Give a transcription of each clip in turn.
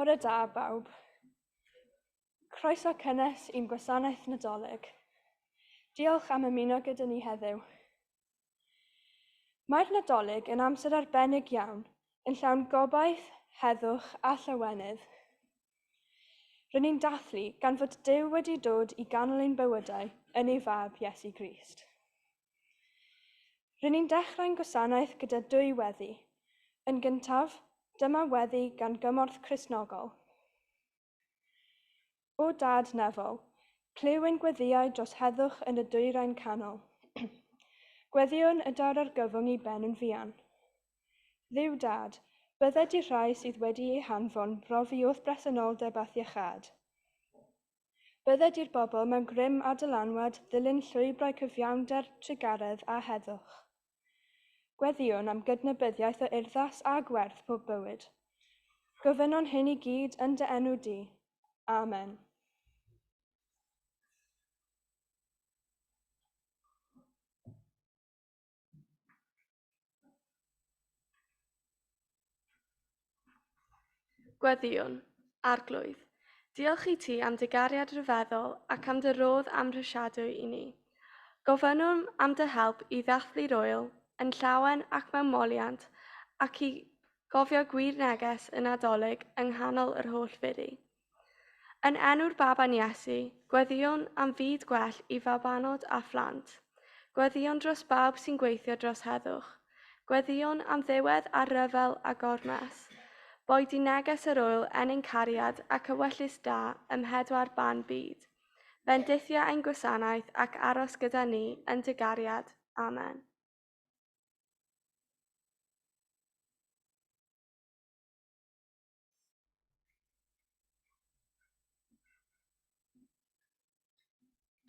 Bore da, bawb. Croeso cynnes i'n gwasanaeth Nadolig. Diolch am ymuno gyda ni heddiw. Mae'r Nadolig yn amser arbennig iawn, yn llawn gobaith, heddwch a llawenydd. Rŷn ni'n dathlu gan fod Duw wedi dod i ganol ein bywydau yn ei Fab Iesu Grist. Rŷn ni'n dechrau'n gwasanaeth gyda dwy weddi. Yn gyntaf, dyma weddi gan gymorth Cristnogol. O Dad Nefol, clyw ein gweddïau dros heddwch yn y Dwyrain Canol. Gweddïwn y daw'r argyfwng i ben yn fuan. Dduw Dad, bydded i'r rhai sydd wedi eu hanfon brofi o'th bresenoldeb a'th iachâd. Bydded i'r bobl mewn grym a dylanwad ddilyn llwybrau cyfiawnder, trugaredd a heddwch. Gweddïwn am gydnabyddiaeth o urddas a gwerth pob bywyd. Gofynnwn hyn i gyd yn dy enw di. Amen. Gweddïwn, Arglwydd, diolch i ti am dy gariad rhyfeddol ac am dy rodd amhrisiadwy i ni. Gofynnwn am dy help i ddathlu'r ŵyl yn llawen ac mewn moliant ac i gofio gwir neges y Nadolig yng nghanol yr holl firi. Yn enw'r baban Iesu, gweddïwn am fyd gwell i fabanod a phlant. Gweddïwn dros bawb sy'n gweithio dros heddwch. Gweddïwn am ddiwedd ar ryfel a gormes. Boed i neges yr ŵyl ennyn cariad ac ewyllys da ym mhedwar ban byd. Bendithia ein gwasanaeth ac aros gyda ni yn dy gariad. Amen.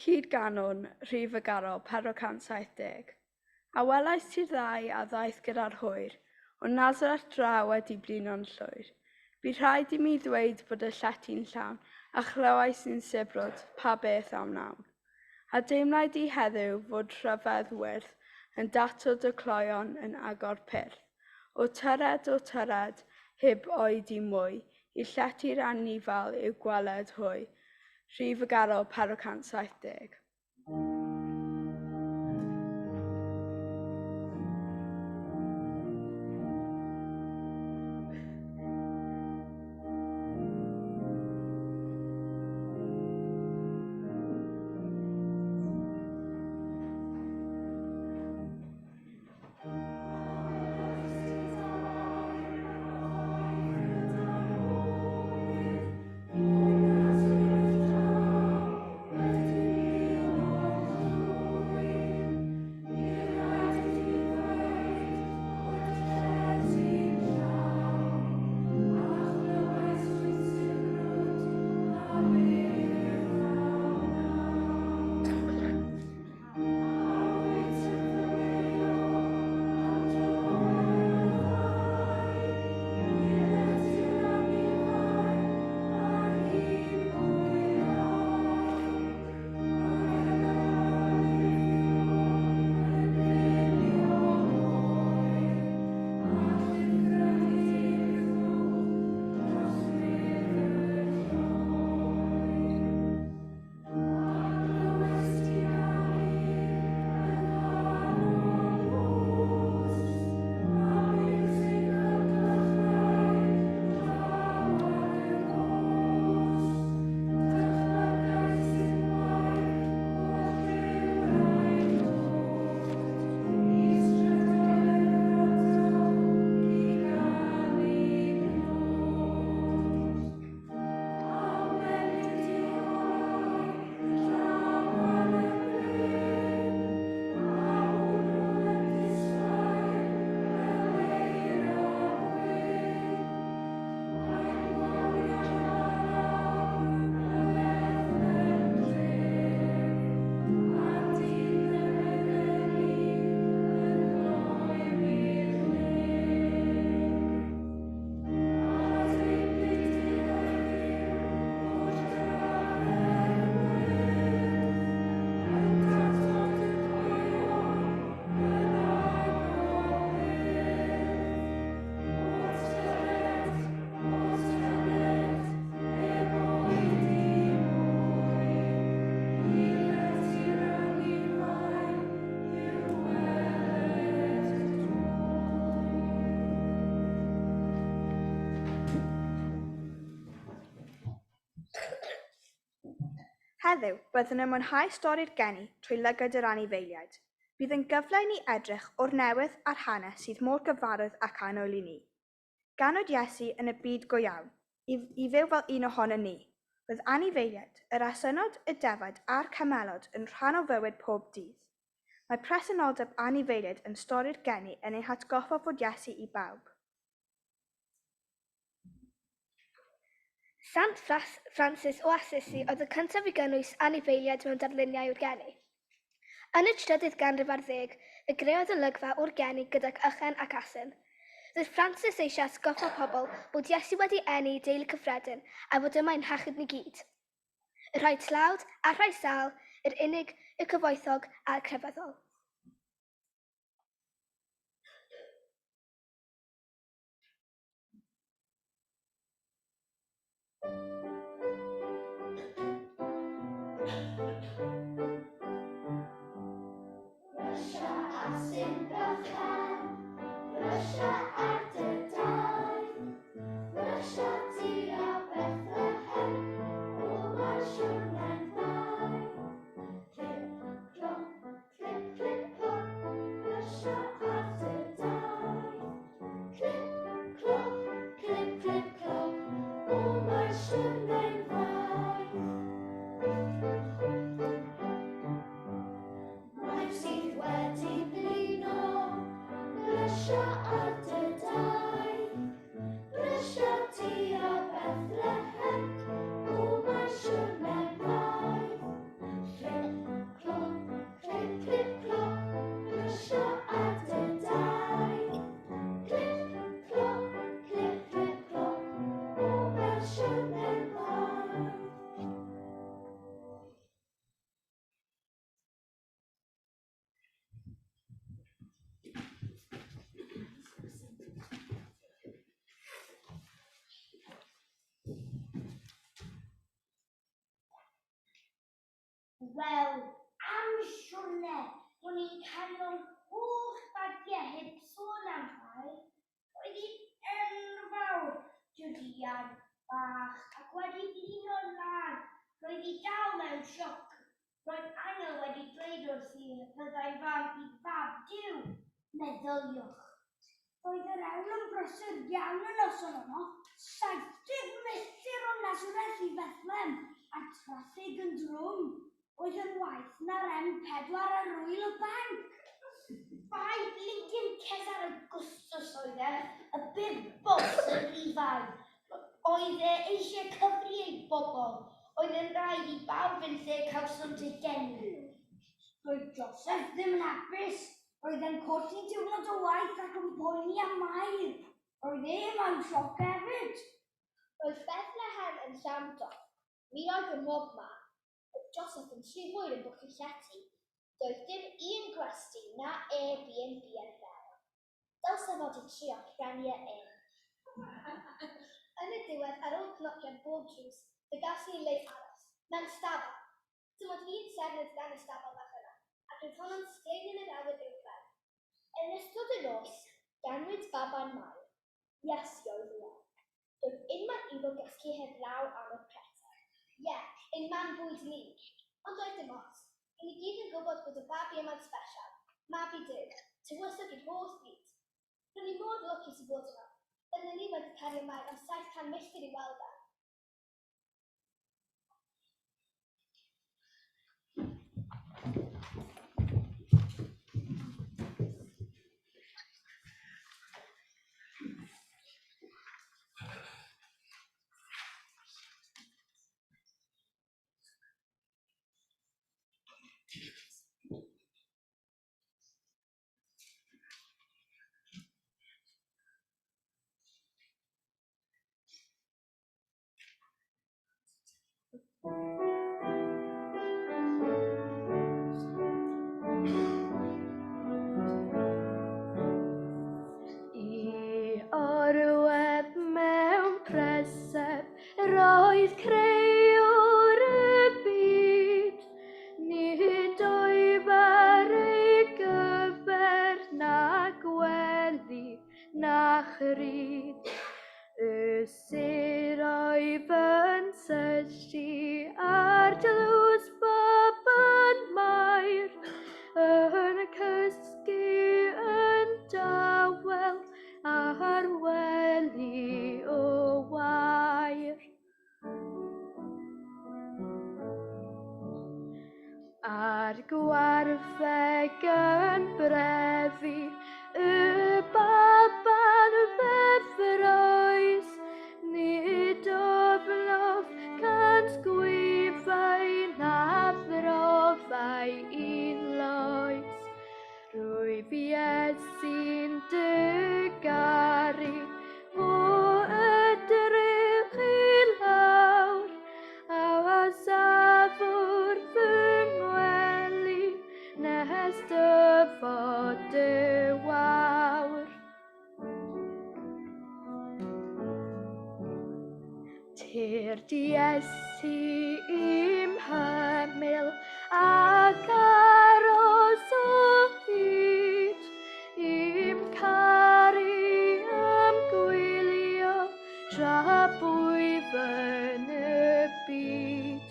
Cyd-ganwn, Rhif y Garol, 470. A welais ti'r ddau a ddaeth gyda'r hwyr, O Nazareth draw wedi blino'n llwyr? Bu rhaid i mi ddweud bod y llety'n llawn, A chlywais i'n sibrwd, pa beth a wnawn? A deimlai di heddiw fod rhyfedd wyrth Yn datod y cloeon yn agor pyrth? O tyred, o tyred, heb oedi mwy, I llety'r anifail i'w gweled hwy. Rhif y Garol 470. Heddiw, byddwn yn mwynhau stori'r geni trwy lygaid yr anifeiliaid. Bydd yn gyfle i ni edrych o'r newydd ar hanes sydd mor gyfarwydd ac annwyl i ni. Ganwyd Iesu yn y byd go iawn, i fyw fel un ohonon ni. Roedd anifeiliaid, yr asynnod, y defaid a'r camelod yn rhan o fywyd pob dydd. Mae presenoldeb anifeiliaid yn stori'r geni yn ein hatgoffa fod Iesu i bawb. Sant Francis o Assisi oedd y cyntaf i gynnwys anifeiliaid mewn darluniau o'r geni. Yn y trydydd ganrif ar ddeg, fe greodd olygfa o'r geni gydag ychen ac asyn. Roedd Francis eisiau atgoffa pobl bod Iesu wedi eni i deulu cyffredin a'i fod yma i'n hachub ni gyd. Y rhai tlawd a'r rhai sâl, yr unig, y cyfoethog a'r crefyddol. Brysia asyn bychan, brysia ar dy daith, brysia tua Bethlehem, o mae'r siwrne'n faith. Clip, clop, clip, clip, clop, brysia ar dy daith. Clip, clop, clip, clip, clop, o mae'r siwrne'n faith. Maer sydd wedi blino, brysia ar dy daith, brysia tua Bethlehem, o mae'r siwrne'n faith. Clip, clop, clip, clip, clop, brysia ar dy daith. Clip, clop, clip, clip, clop, o mae'r siwrne'n faith. Wel, am siwrne, ro'n i'n canol holl bagiau heb sôn am rhai. Roedd hi'n enfawr, Jwdian bach, ac wedi blino'n lân. Roedd hi dal mewn sioc. Roedd angel wedi dweud wrthi y byddai fam i fab Duw. Meddyliwch. Roedd yr hewl yn brysur iawn y noson honno, 70 milltir o Nazareth i Fethlem, a'r traffig yn drwm. Oedd yn waeth na'r M4 ar ŵyl y banc. Bai bleidin Cesar Augustus oedd e, y big boss yn Rhufain. Oedd e eisiau cyfri ei bobl. Oedd yn rhaid i bawb yn lle cawsont eu geni. Doedd Joseph ddim yn hapus. Roedd e'n colli diwrnod o waith ac yn poeni am Mair. Roedd e mewn sioc hefyd. Roedd Bethlehem yn llawn dop. Miloedd ym mhob man. Roedd Joseph yn rhy hwyr yn bwcio llety. Doedd dim un gwesty na Airbnb ar gael. Dylse fod i trio Premier Inn. Yn y diwedd, ar ôl cnocio ar bob drws, fe gawson ni le i aros, mewn stabal. Dim ond un seren oedd gan y stabal fach yna, ac roedd honno'n sglein yn yr awyr uwchben. Yn ystod y nos, ganwyd baban Mair. Iesu oedd e. Doedd unman iddo gysgu heblaw am y pretzel. Ie, ein man bwyd ni. Ond doedd dim ots. Ry'n ni gyd yn gwybod bod y babi yma'n sbesial. Mab i Duw. Tywysog i'r holl fyd. Ry'n ni mor lwcus i fod yma. Bydden ni wedi cario Mair am 700 milltir i weld e. I orwedd mewn preseb roedd creuwr y byd, nid oedd ar ei gyfer na gwely na chryd. Y sir oedd yn syllu ar dlws yn brefu, y baban feffroes, nid ofnodd cant gwyfau na throfau un loes. Rwyf Iesu'n dy garu, o edrych i lawr, a safwr fy ngwely nes dyfod dy wawr. Tyrd Iesu i'm hymyl ac aros o hyd, i'm caru a'm gwylio tra bwyf yn y byd.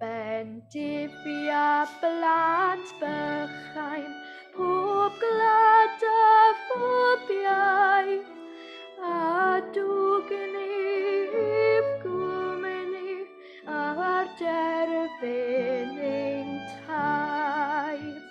Bendifia blant bychain, pob gwlad a phob iaith, a dwg ni i'w gwmni ar derfyn ein taith.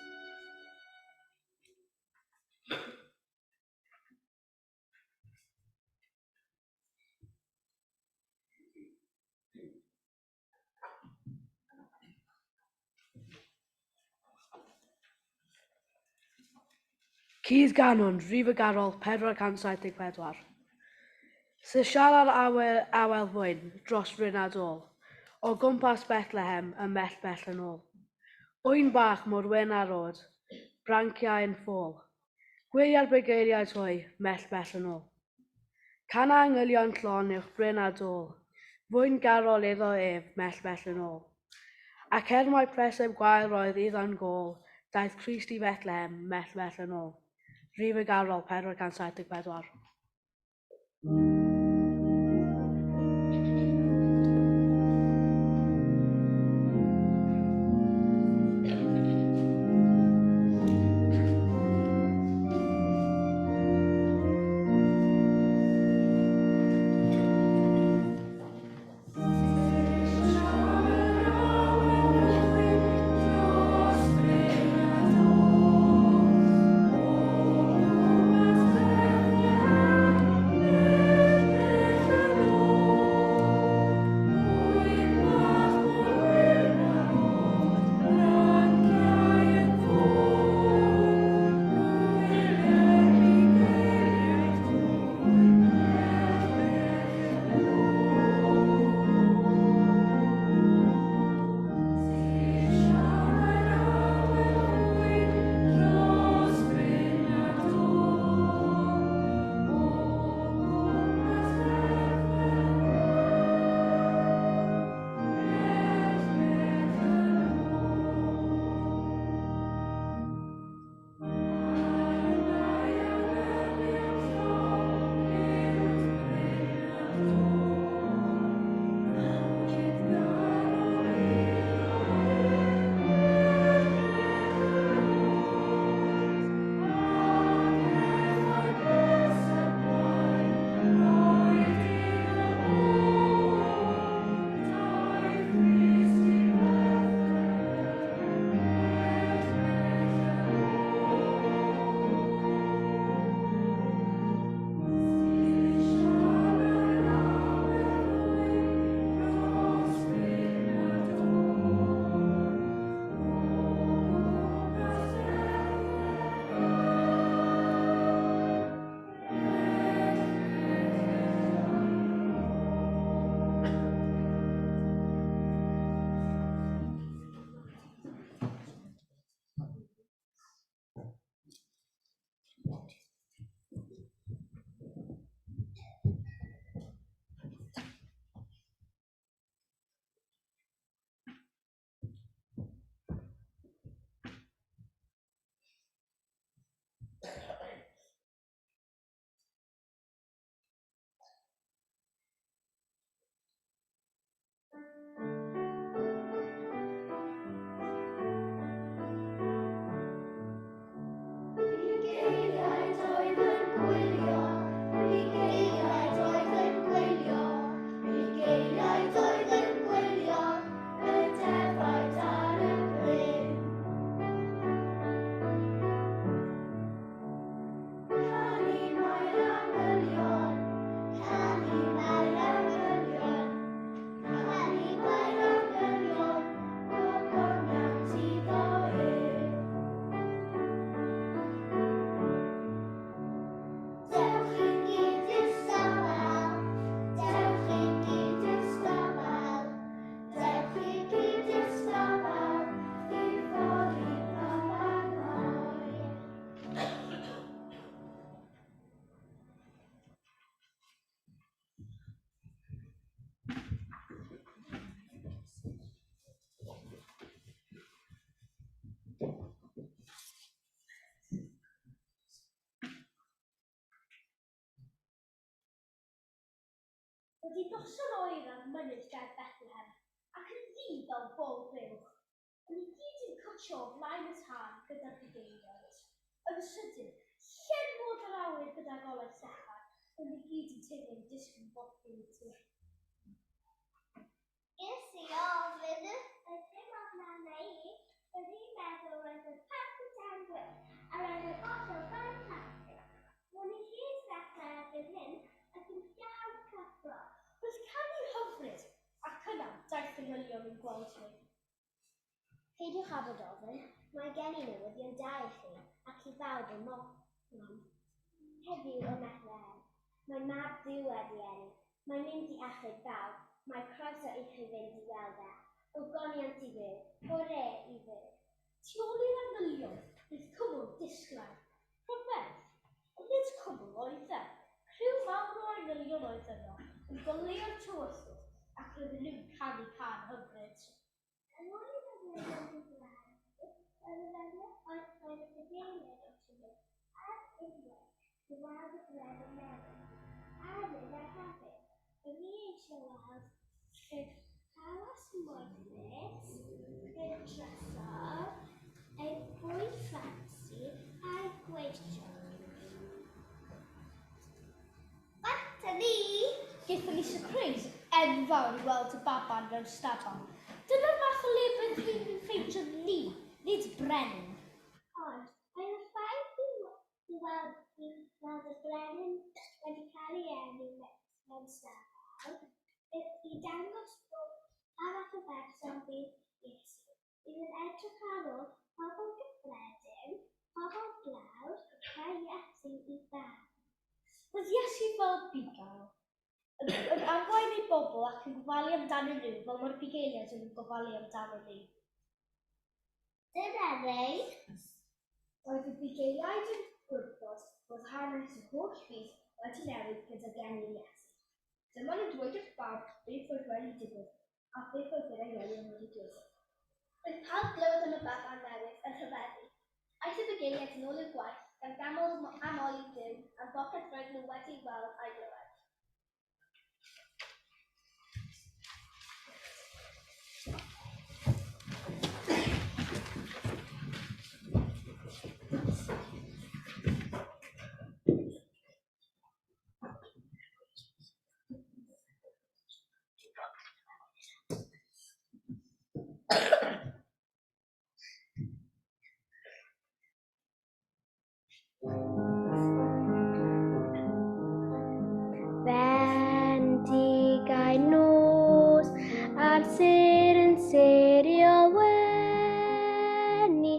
Cudd Ganon, Rhif y Garol, 474. Sisial ar awel, awel fwyn, dros fryn a dôl, o gwmpas Bethlehem, ymhell bell yn ôl. Ŵyn bach mor wyn â rod, branciau yn ffôl. Gwyliau'r bugeiliaid hwy, mell bell yn ôl. Cana angylion llon uwch bryn a dôl, fwyn garol iddo ef, mell bell yn ôl. Ac er mai preseb gwael roedd iddo'n gôl, daeth Crist i Fethlehem, mell bell yn ôl. Rhif y garol, 474. Roedd hi'n noson oer ar mynydd ger Bethlehem, ac yn ddu fel bol buwch. O'n i gyd yn cwtsio o flaen y tân gyda'r bugeiliaid. Yn sydyn, llenwodd yr awyr gyda golau llachar, roedd i gyd yn teimlo'n disgyn bob i tir. Ges i ofyn y dim ofn arna i. Roedd hi'n meddwl roedd y parc yn tân gwyllt a roedd yn hollol ffantastig. Ro'n i hyd ddechrau erbyn hyn ac yn llawn cyffro. Roedd canu hyfryd, ac yna daeth y angylion i'n gweld ni. Peidiwch â bod ofn, mae gen i newyddion da i chi ac i bawb ym mhobman. Heddiw ym Methlehem, mae mab Duw wedi eni. Mae'n mynd i achub bawb. Mae croeso i chi fynd i weld e. Ogoniant i Dduw, hwrê i Dduw. Tu ôl i'r angylion, roedd cwmwl disglair. Rhyfedd, ond nid cwmwl oedd e. Criw mawr o angylion oedd yno, yn goleuo'r tywyllwch, ac roedden nhw'n canu cân hyfryd. Yn ôl i'r angylion i weld, roedd yr roedd y bugeiliaid wrthyn nhw ar unwaith i weld y brenin newydd. A ninnau hefyd. Ro'n i eisiau weld y palas moethus, y trysor, y bwyd ffansi a'r gweision. Bant â ni! Gaethon ni surprise enfawr i weld y baban mewn stabal. Dyna'r math o le bydd hi'n ffeindio ni, nid brenin. Ond oedd y ffaith i weld y brenin wedi cael ei eni mewn stabal i dangos bod pa fath o berson fydd Iesu. Bydd yn edrych ar ôl pobl gyffredin, pobl dlawd, a Iesu i bawb. Roedd Iesu fel bugail, yn arwain ei bobl ac yn gofalu amdanyn nhw fel mae'r bugeiliaid yn gofalu amdano ni. Dyna reit. Roedd y bugeiliaid yn gwybod bod hanes yr holl byd wedi newid gyda geni'r Iesu. Dyma nhw'n dweud wrth bawb beth oedd wedi digwydd a beth oedd yr angylion wedi dweud. Roedd pawb glywed am y baban newydd yn rhyfeddu. Aeth y bugeiliaid yn ôl i'w gwaith gan ganmol a moli Duw am bopeth roedd nhw wedi'i weld a'i glywed. Bendigaid nos a'r sêr yn serio wenu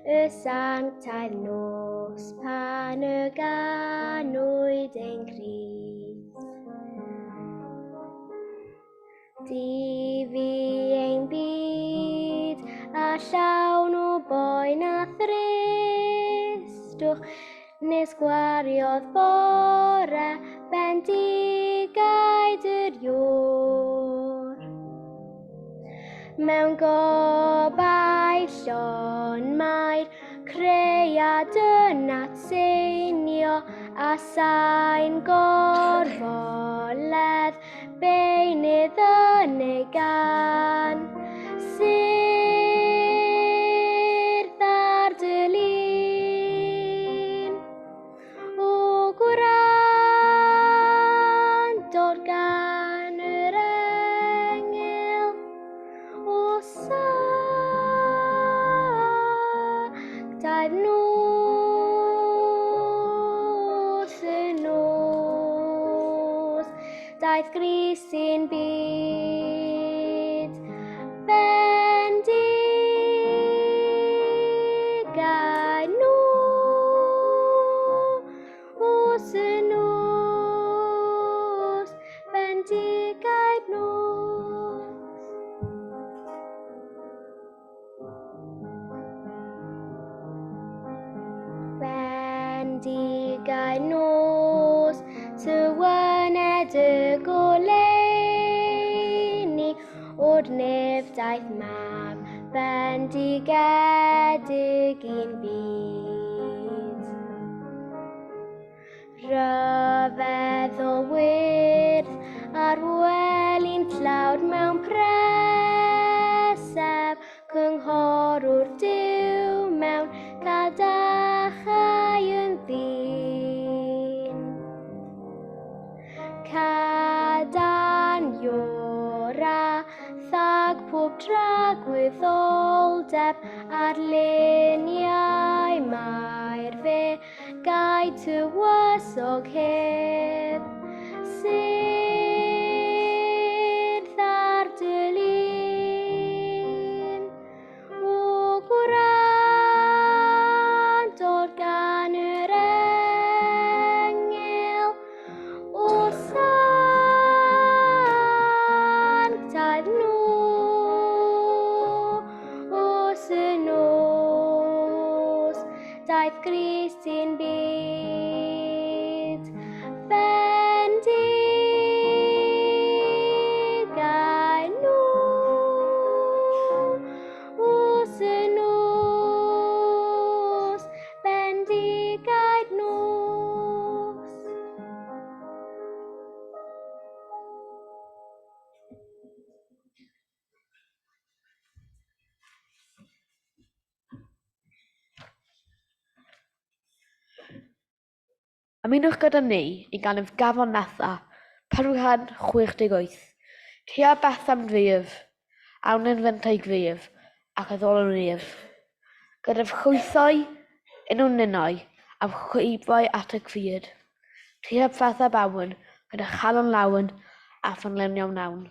y sanctaidd nos pan y ganwyd ein Crist. Di fi ein byd a llawn o boen a thristwch nes gwariodd bore bendigaid yr iôr. Mewn gobaith llon mae'r cread yn atseinio a sain gorfoledd beunydd yn ei gan. Syrth ar dy lin, o gwrando'r gan yr engyl, o sanctaidd nos y nos, daeth Grist i'n byd. Bendigaid nos y nos, bendigaid nos. Bendigaid nos, tywyned y goleuni, o'r nef daeth mab bendigedig i'n byd. Rhyfedd o wyrdd ar tlawd mewn preseb, cynghorwr Duw mewn cadachau yn ddyn. Cadan Iora, thag pob dragwyddoldeb ar luniau Mair fe gai tywysog hedd. Sydd ar dy lun, o gwrando gan yr engyl, o sanctaidd nos y nos, daeth Grist i'n byd. Bendigau nos y nos, bendigaid nos. Ymunwch gyda ni i ganu'r gafon nesa, 468. Tua Bethan Fydd, awn yn fentau gryf ac addolwn ef. Gyda'r chwythau un o'n ninnau a'r chwibau at y crud. Tua Bethan Awen gyda chalon lawen a phenliniau wnawn.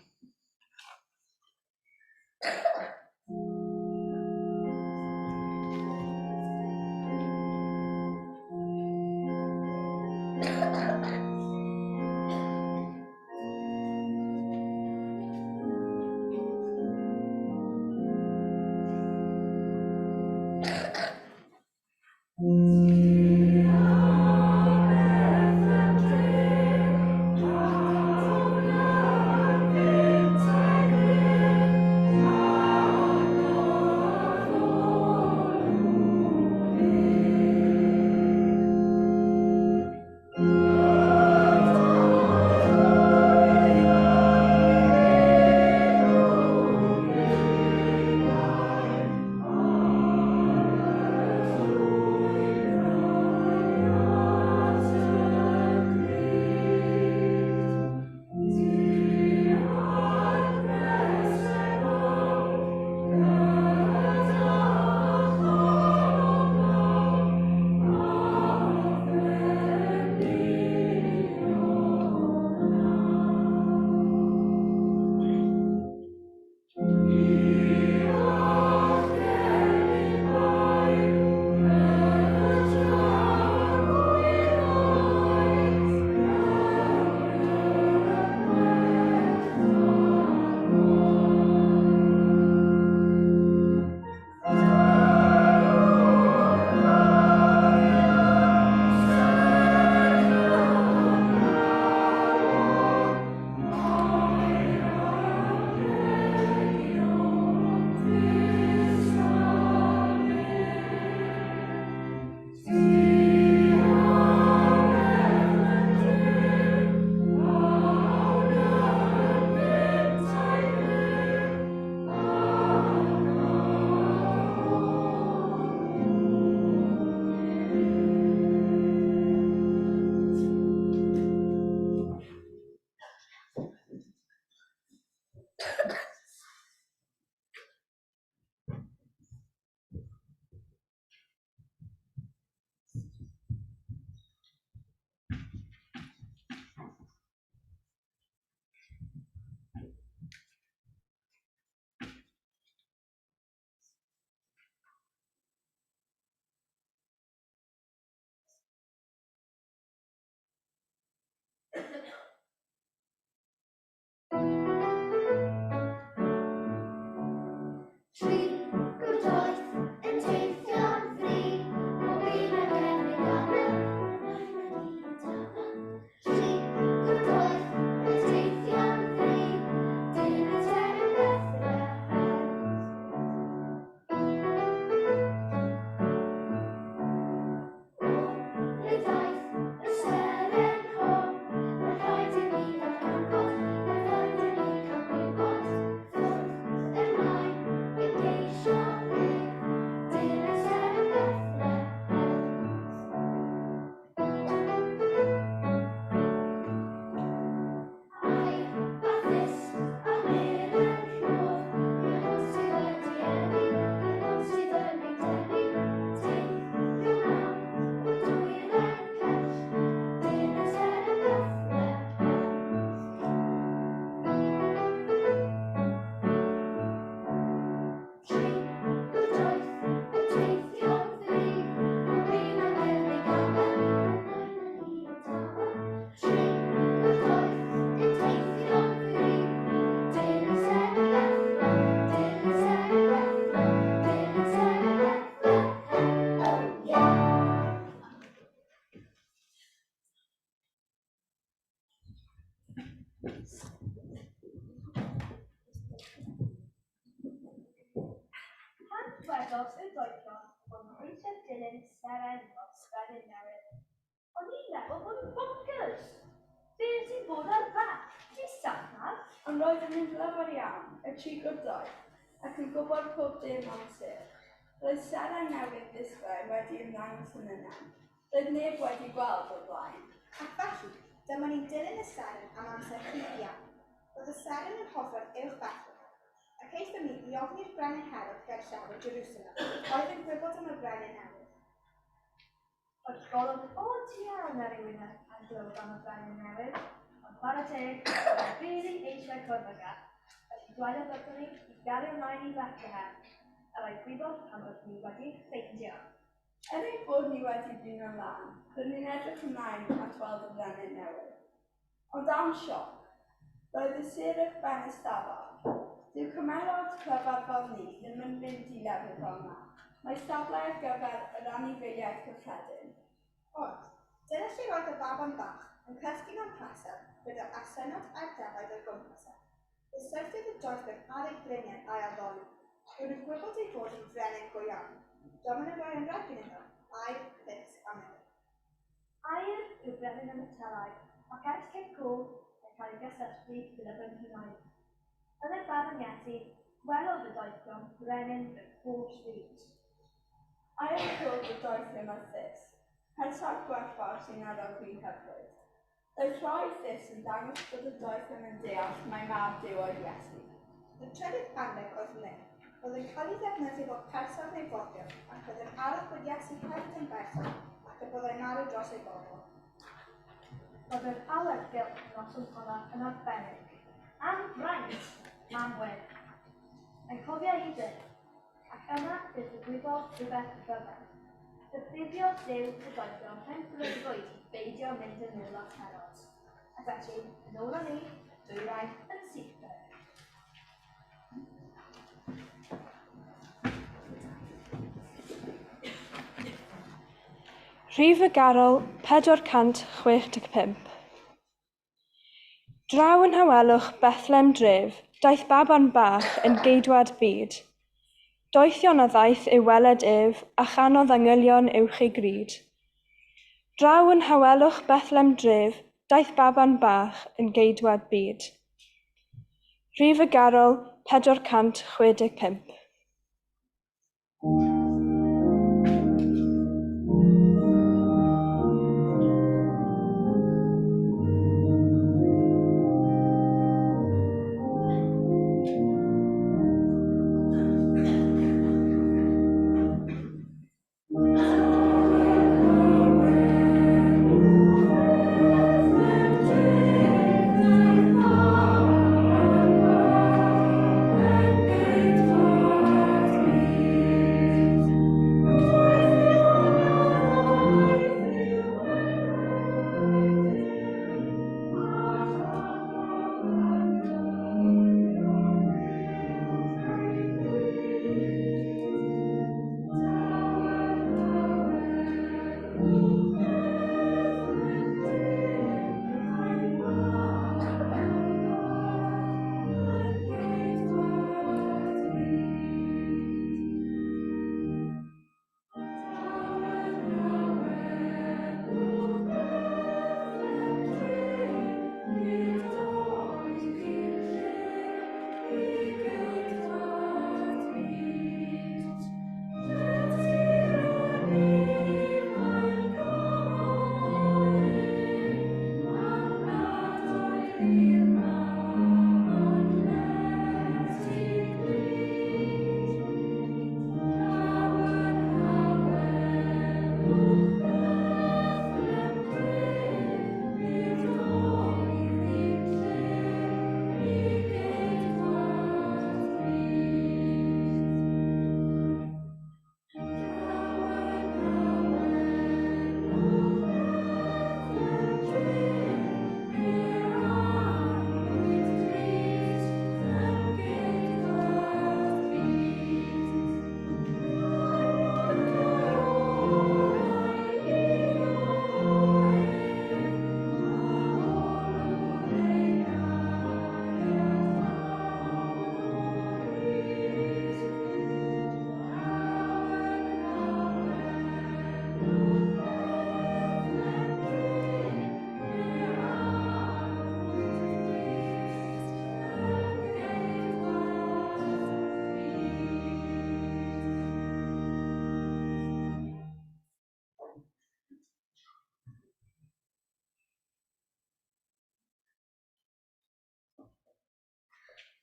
Tri gwrdoeth yn teithio'n fri, bob un ar gefn ei gamel, Tri gwrdoeth yn teithio'n fri, dyn y ten yn Bethlehem. O, le daeth y seren hon, mae'n rhaid i ni ddarganfod, fe fyddwn ni'n cael Pan ddwedodd y doethion bod nhw eisiau dilyn seren o'r brenin newydd, o'n i'n meddwl bod yn bonkers. Be sy'n bod ar fap? Di satnav? Ond roedd yn glyfar iawn, y trigwr doeth, ac yn gwybod pob dim am sêr. Roedd seren newydd ddisglair wedi ymddangos yn y nen. Roedd neb wedi gweld o'r blaen. Ac felly, dyma ni'n dilyn y seren am amser hir iawn. Roedd y seren yn hofran uwch Bethlehem, ac aethon ni i ofn i'r brenin Herod gerllaw yn Jerusalem, oedd yn gwybod am y brenin newydd. Roedd golwg od iawn ar ei wyneb pan glywed am y brenin newydd, ond chwarae teg, roedd rili eisiau cwrdd ag e, felly dwedodd wrthon ni i gario ymlaen i Bethlehem, a rhoi gwybod pan byddwn ni wedi ei ffeindio. Er ein bod ni wedi blino'n lân, rydyn ni'n edrych ymlaen at weld y brenin newydd. Ond am sioc, roedd y sêr uwchben y stafell. Dyw cymerod clyfar fel ni ddim yn mynd i lefydd fel 'na. Mae stablau ar gyfer yr anifeiliaid cyffredin. Ond, dyna lle roedd y baban bach yn cysgu mewn preseb gyda'r asynnod a'r defaid o'i gwmpas e. Fe syrthiodd y doethyn ar ei gliniau a'i addoli. Roedd yn gwybod ei fod yn frenin go iawn. Dyma nhw'n rhoi anrhegen iddo, aur, pys a myrrh. Aur yw brenin y metelau, ac ers cyn cof mae'n cael ei gysylltu gyda brenhinoedd. Yn y Baban Iesu, gwelodd y doethion brenin yr holl fyd. Ail rhodd y doethion a thus, persawr gwerthfawr sy'n arogli hyfryd. Roedd rhoi thus yn dangos bod y doethion yn deall mai mab Duw oedd Iesu. Y trydydd anrheg oedd myrrh. Roedd yn cael ei ddefnyddio fel persawr neu foddion, ac roedd yn arwydd bod Iesu hefyd yn berson ac y byddai'n marw dros ei bobl. Roedd yr awyrgylch y noson honno yn arbennig. Am fraint, mam Wyn. Mae'n cofio i byth, ac yna fe ddigwyddodd rhywbeth rhyfedd. Rhybuddiodd Duw y doethion mewn breuddwyd i beidio mynd yn ôl at Herod. Ac felly, yn ôl â ni, dwyrain yn syth bin. Rhif y Garol 465. Draw yn nhawelwch Bethlem dref, daeth baban bach yn geidwad byd. Doethion a ddaeth i'w weled ef, a chanodd angylion uwch ei gryd. Draw yn nhawelwch Bethlem dref, daeth baban bach yn geidwad byd. Rhif y Garol 465.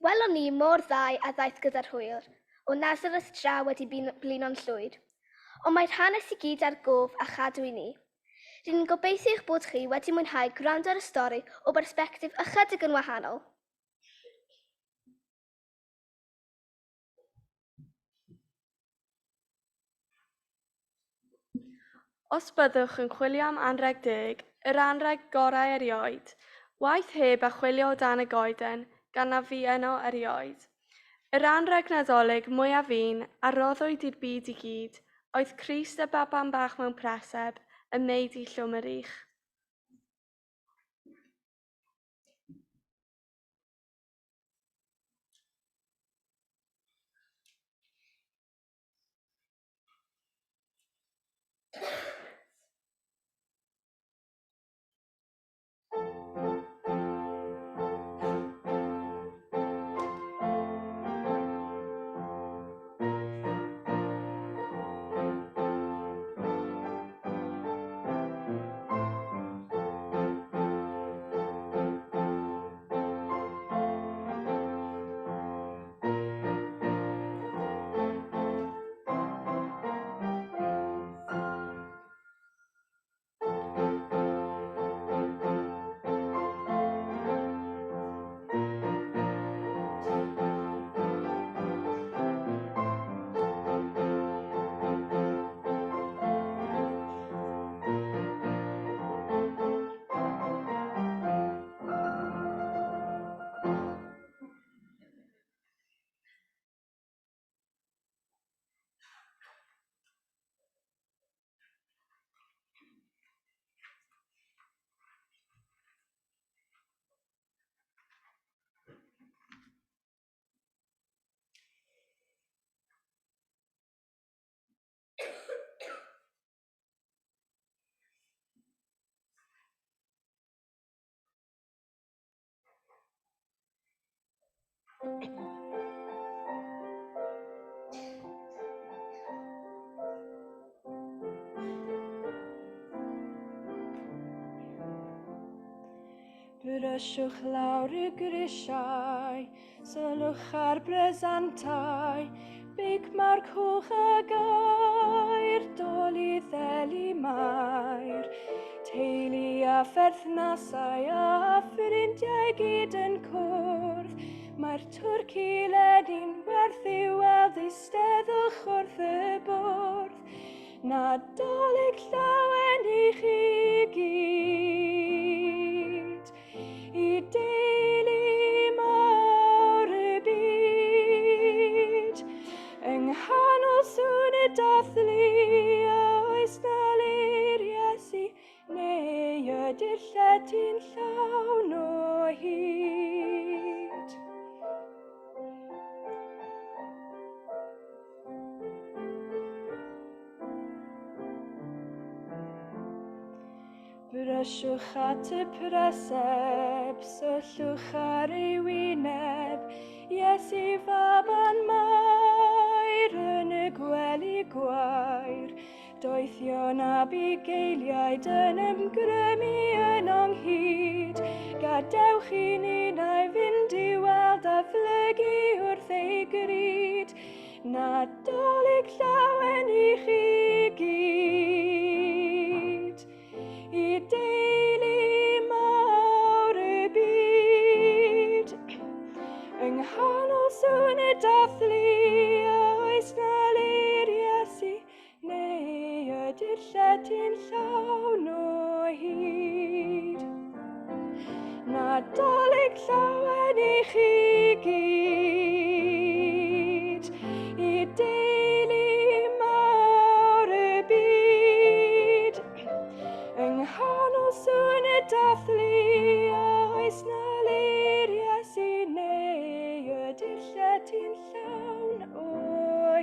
Welon ni mor ddau a ddaeth gyda'r hwyr, o Nazareth draw wedi blino'n llwyr. Ond mae'r hanes i gyd ar gof a chadw i ni. Rydyn ni'n gobeithio eich bod chi wedi mwynhau gwrando ar y stori o bersbectif ychydig yn wahanol. Os byddwch yn chwilio am anrheg deg, yr anrheg gorau erioed, waeth heb a chwilio o dan y goeden, gan na fu yno erioed. Yr anrheg Nadolig mwyaf un a roddwyd i'r byd i gyd oedd Crist y baban bach mewn preseb ym meudy Llwm yr Ych. Brysiwch lawr y grisiau, sylwch ar bresantau, big mawr coch a gair, doli ddeli mair. Teulu a pherthnasau a ffrindiau gyd yn cwrdd, mae'r twrci ledi'n werth i'w weld eisteddwch wrth y bwrdd. Nadolig llawen i chi gyd, i deulu mawr y byd. Yng nghanol sŵn y dathlu, oes na le'r Iesu, neu ydy'r llety'n llawn o hyd? Brysiwch at y preseb, syllwch ar ei wyneb, Iesu faban Mair yn y gwely gwair. Doethion a bugeiliaid yn ymgrymu yn ynghyd, gadewch i ninnau fynd i weld a phlygu wrth ei gryd. Nadolig llawen i chi gyd, i deulu mawr y byd. Yng nghanol sŵn y dathlu, oes na le'r Iesu, neu ydy'r llety'n llawn o hyd? Nadolig llawen i chi gyd, i deulu mawr y byd. Yng nghanol sŵn y dathlu, oes na le'r Iesu, neu ydy'r llety'n llawn o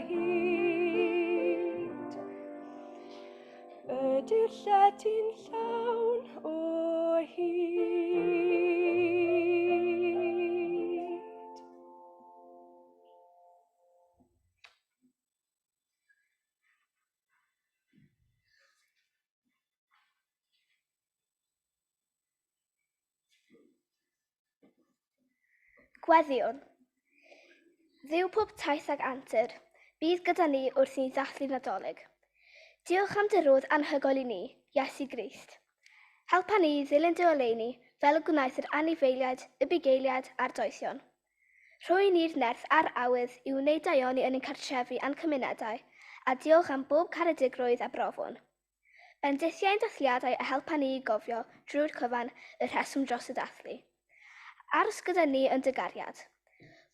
hyd? Ydy'r llety'n llawn o hyd? Gweddïwn. Dduw pob taith ag antur, bydd gyda ni wrth i ni ddathlu Nadolig. Diolch am dy rodd anhygoel i ni, Iesu Grist. Helpa ni i ddilyn dy oleuni fel y gwnaeth yr anifeiliaid, y bugeiliaid a'r doethion. Rhoi ni'r nerth a'r awydd i wneud daioni yn ein cartrefi a'n cymunedau, a diolch am bob caredigrwydd a brofwn. Bendithia ein dathliadau a helpa ni i gofio, drwy'r cyfan, y rheswm dros y dathlu. Aros gyda ni yn dy gariad.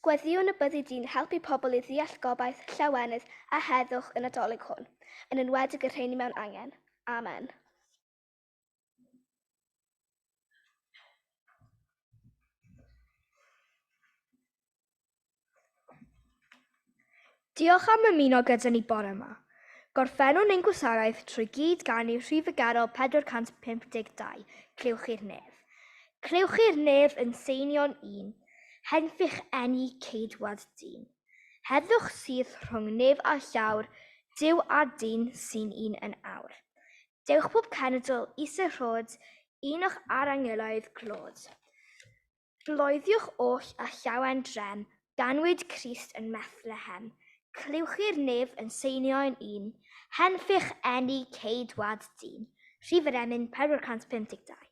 Gweddïwn y byddi di'n helpu pobl i ddeall gobaith, llawenydd a heddwch y Nadolig hwn, yn enwedig y rheini mewn angen. Amen. Diolch am ymuno gyda ni bore yma. Gorffennwn ein gwasanaeth trwy gyd ganu rhif y garol 452, Clywch i'r Nef. Clywch i'r Nef yn seinio'n un, henffych eni ceidwad dyn. Heddwch sydd rhwng nef a llawr, Duw a dyn sy'n un yn awr. Dewch pob cenedl is y rhod, un o'ch ar angyloedd glod. Bloeddiwch oll â llawen drem, Ganwyd Crist yn Methlehem. Clywch i'r nef yn seinio'n un, Henffych eni ceidwad dyn. Rhif yr emyn 452.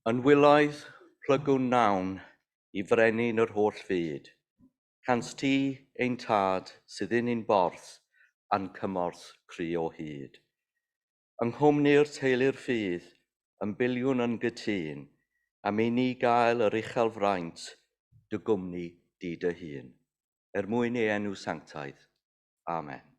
Yn wylaidd plygwn nawn i frenin yr holl fyd. Cans ti, ein tad, sydd yn ein borth a'n cymorth cry o hyd. Yng nghwmni'r teulu'r ffydd, yn biliwn yn gytûn, am i ni gael yr uchel fraint dy gwmni di dy hun. Er mwyn ei enw sanctaidd. Amen.